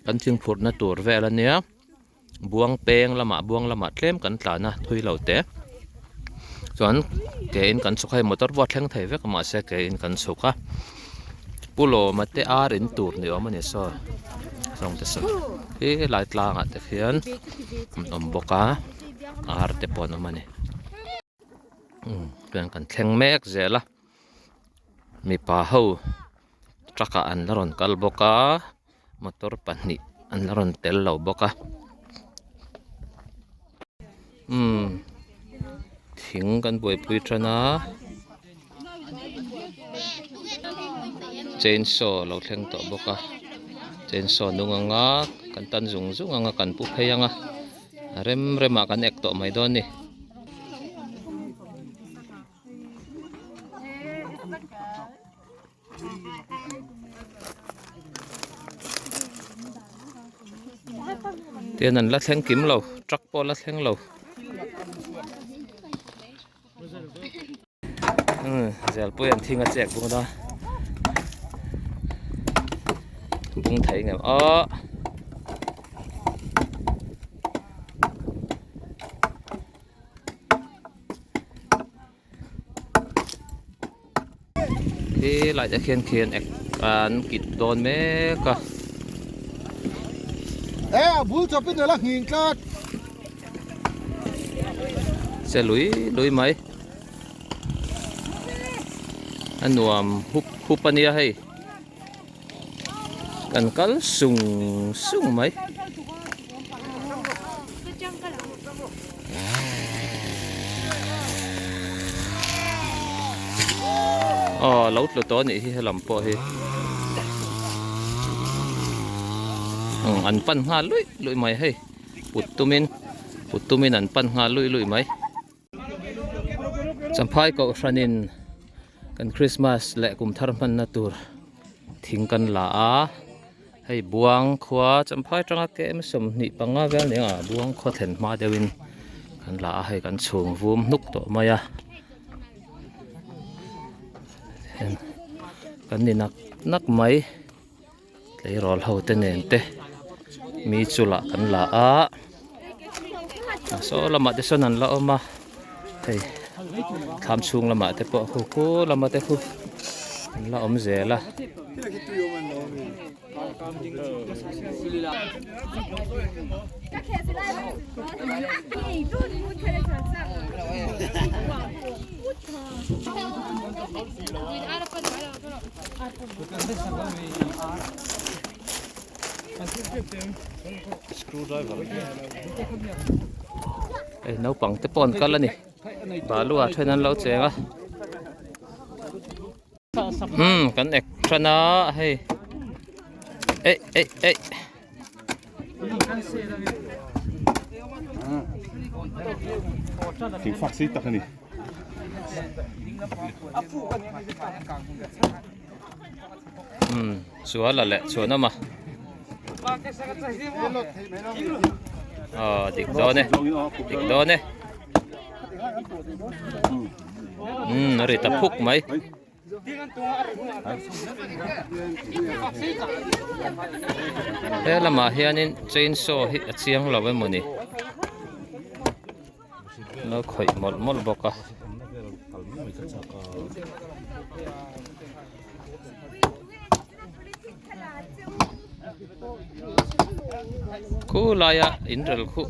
Kan thingphurhna tur vel ania buang peng lamah buang lamah tlem kan tlan a thui lo te chuan ke in kan chhuk a hei motor pawh a thleng thei vek a mahse ke in kan chhuk a pu lawma te ar in tur ni awm a ni saw sawng te saw khi lai tlangah te khian an awm bawk a ar te pawh an awm a ni. Chuan kan thleng mek zel a mipa ho truck ah an la rawn kal bawk a motor pahnih an la rawn tel lo bawk a umm thing kan buaipui tan a chain saw a lo thleng tawh bawk a chain saw nung anga kan tan zung zung anga kan pu phei anga. A rem remah kan ek tawh mai dawn a ni. Tian an la thleng kim lo truck pawh la thleng lo. Zelpui an thing a chek bawk a bung thei ngem aw khi lai te khian khian ek an kit dawn mek a e a bul chawpin a la nghing tlat Che lui lui mai a nuam hup hup a nia hei kan kal sung sung mai aw lo tlu tawh a nih hi helam pawh hi an pan nghal luih luih mai hei. Put tumin put tumin an pan nghal luih luih mai. Champhai kohhranin kan Christmas leh kum thar hmanna tur thing kan la a, hei buang khua Champhai atanga kem 25 vel ni ang a buang khua thlen hma deuhin kan la a, hei kan chhung vum hnuk tawh mai a, kan ni nak nak mai. Tleirawl ho te nen te mi chulah kan la a saw lamah te sawn an la awm a hei thlam chhung lamah te pawh khu khu lamah te khu an la awm zel a. Hei naupang te pawh an kal a ni balu ah then an lo cheng a umm kan ek than a hei eih eih eih. Thingfak sei tak a ni. Umm chuala leh chuan awm a aw dik dawn e dik dawn e umm a ri ta phuk mai. He lamah hianin chain saw hi a chiang lo emawni lo khawih mawlh mawlh bawk a. Khu laia in rel khuh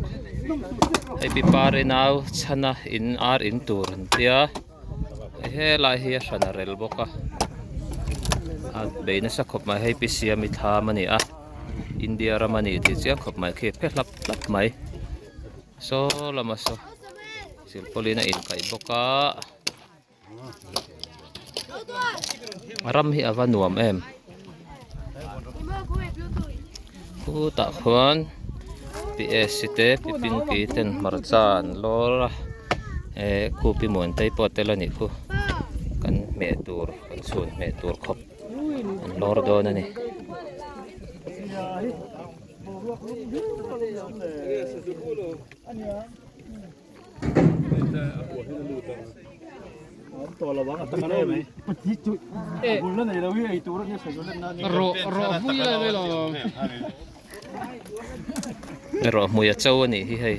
hei pi pari nau chhana in ar in tur an tia. Helai hi a hran a rel bawk a a bei nasa khawp mai hei pi siami thlam a ni a India ram a ni tih chiang khawp mai khi phe hlap hlap mai saw lama saw silpawlin a inkaih bawk a a ram hi a va nuam em khutah khuan pi esi te pi pinky ten hmarcha an lawr a. Eh khupi muan tei pawh tel a nih khu kan hmeh tur kan chhun hmeh tur khawp an lawr dawn a ni. Erawh hmui a cho a nih hi hei.